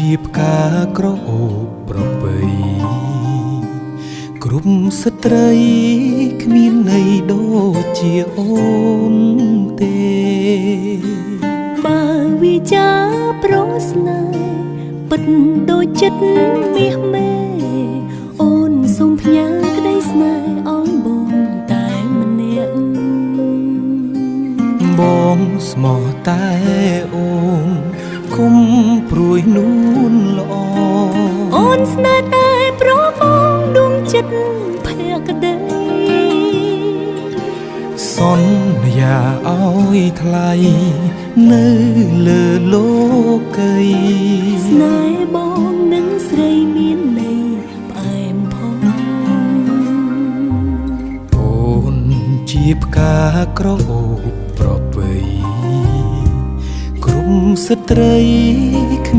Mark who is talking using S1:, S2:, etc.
S1: ជាផ្កាក្រអូបប្រពៃគ្រប់ស្ត្រីគ្មានន័យដូចជាអូនទេ
S2: បើវាចាប្រស្នេហ៍ពិតដូចចិត្តមាសមេអូនសូមផ្ញើក្តីស្នេហ៍ឲ្យបងតែម្នាក់
S1: បងស្មោះតែអូនគុំព្រួយនួនល្អ
S2: អូនស្នេហ៍តែប្របងដួងចិត្តភក្តី
S1: សន្យាឲ្យថ្លៃនៅលើលោកី
S2: ស្នេហ៍បងនឹងស្រីមានន័យផ្អែមផង
S1: អូនជាផ្កាក្រអូបប្រពៃគ្រប់ស្ត្រីគ្